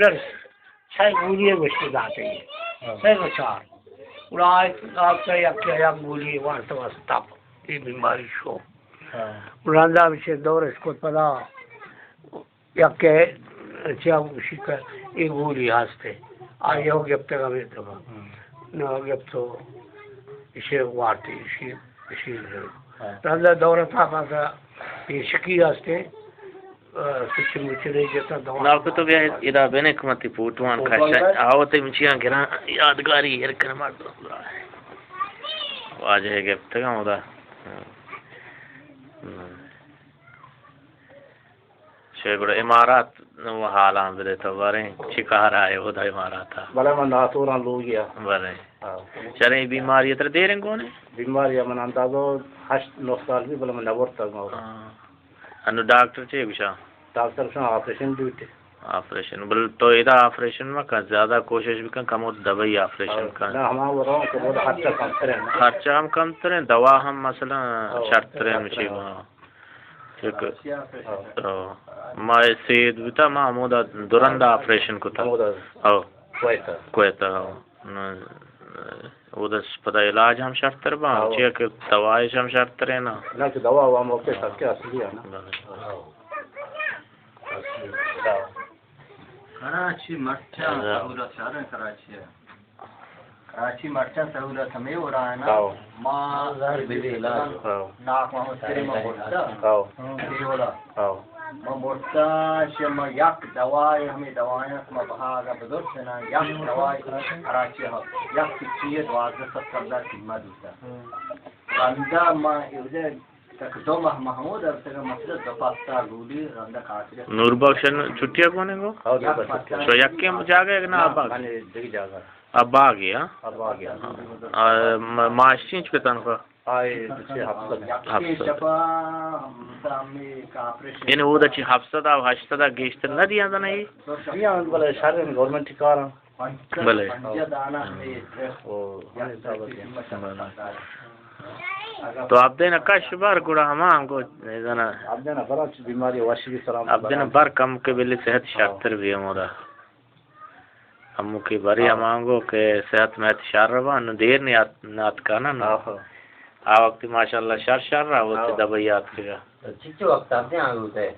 چھ گولی گوشتی داتے، ہاں۔ سہ و چار۔ گڑا آئی آپ کا یک، یک گولی وارت بس تپ، یہ بیماری شو۔ ہاں۔ رندا بچے دور اس کو پدا، یک کہ چیا گوشی کہ یہ گولی ہستے۔ آئی ہو گپتگا بیتگا۔ ہاں۔ نہ گپتو، اسے وارتی، اسے، اسے ہاں۔ رندا دور تا پاسا، یہ شکی ہستے۔ سچ مچ نہیں جتا دوا۔ ناکو تو بیا ادا بنے کمتی فوٹوان فوٹوان کشا۔ کشا۔ آو تے مچیاں گراں یادگاری ہر کر مار۔ واجہ گپتگا اودا۔ شے گڑا امارات نو حالاں بدے تو باریں چی کار آئے اودا امارات آ۔ بلے من ناتوراں لوگیا۔ بلے۔ ہاں۔ چرے بیماری تر دیریں گونے؟ بیماری من اندازہ ہشت نو سال بھی بلے من نبرتا گا۔ ہاں۔ انو ڈاکٹر چے گوشاں؟ ڈاکٹر گوشاں آپریشن ڈیوٹی۔ آپریشن۔ بل تو ادا آپریشن مکن، زیادہ کوشش بکن کہ ہمود دبئی آپریشن ہاں، کن۔ نہ، ہما وہ رہو کہ وہ خرچہ کم ترین۔ خرچہ ہم کم ترین، دوا ہم مثلاً ہاں، شرط ترین شرط مشی ترین۔ ہاں۔ چک-، ہاں۔ ہاں۔ ما سید بتا، ما ہمودا درند آپریشن کتا۔ ہمودا۔ ہاں۔ کویتا۔ کویتا، ہاں۔ نہ، اودس پدا علاج ہم شرتر باں، ہاں۔ چیا کہ دوائش ہم شرتر ہے نا۔ نہ کہ دوا وا موقع سب کے اصلی ہے نا۔ بلے۔ ہاں۔ اصلی۔ کراچی مرچاں ہاں۔ سہولت شہر کراچی ہے۔ کراچی مرچاں سہولت ہمیں ہو رہا ہے نا۔ ہاں۔ ما ظاہر بجے علاج۔ ہاں۔ ناک محمد کریم مرتا۔ ہاں۔ ہاں۔ ما مرتا، شما یک دوائے، ہمیں دوائیں کہ ما بہا اگا بدرس نا، یک دوائے کراچی ہا، یک سچی ہے، دوازدہ سد کلدار قیمت ہوتا۔ رندا ما ایوجہ تک دو ماہ محمود ارتگا، مطلب دو پستا گولی رندا کاترے۔ نور بخش چھٹیا کونے گو؟ ہاں، نور بخش چھٹیا۔ شو یکے جاگہ ہے کہ نا، نا، آباد؟ من دیگه جاگہ۔ آباد گیا؟ آباد گیا۔ آ، ما-، معاش چینچ کتن کو؟ آئے، چھ ہفت سد۔ ہفت سد۔ یعنی اودا چی ہفت سد او ہشت سد گیشتر نہ دیاں دنئی؟ دیاں، بلے شہر گورنمنٹ کاراں۔ بلے۔ او، ہمیں حساب ہے۔ بلے۔ تو آپ دینا کش بار گڑا ہما ہم کو زنا۔ آپ دینا برا چی بیماری واشی بھی سلام۔ آپ دینا بر کم کے بلی صحت شرتر بھی ہمارا۔ ہمو کہ بری ہاں۔ ہمانگو کہ صحت مہت شر روا، نو دیر نی آت-، نہ اتکانا نو۔ آہو۔ آ وقت ماشاءاللہ شر شر رہا، وہ ہاں۔ دبئی آتکگا۔ چچو وقت آتے آنگو تے؟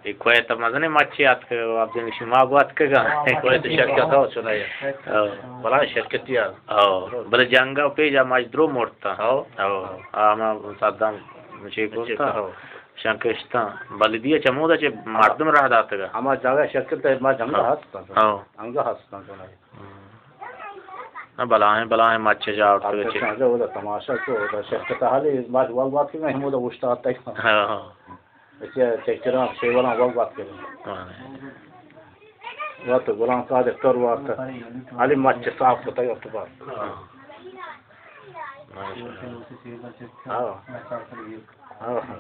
یہ کویت مزنے مچی آتکگا، آپ دن شما گو آتکگا۔ ہاں، کویت شرکت ہو چنایا۔ ہاں۔ بلا شرکتی آ۔ ہاں۔ بلے جنگا پیجا ماج درو مرتا۔ ہاں۔ ہاں۔ آ ما صدام مچی کرتا۔ ہاں۔ شنکشتاں، بلدیہ چمودا چہ مردم راہ داتگا۔ ہما جاگہ شرکت ما جنگا ہاں۔ ہستاں۔ ہاں۔ انگا ہستاں تو نہیں۔ ہم۔ نہ بلاہیں، بلاہیں مچ جا اٹھتگا چہ۔ اچھا، اچھا، وہ تماشا تو، وہ شرکت حالی ما ول بات کہ ہمودا اوشتاتگ۔ ہاں، ہاں۔ اچھا، چکراں، شیوراں ول بات کہ۔ ہاں۔ وقت غلام قادر کر وقت علی مچ صاف کتگ تو بات۔ ہاں۔ ہاں۔ ہاں۔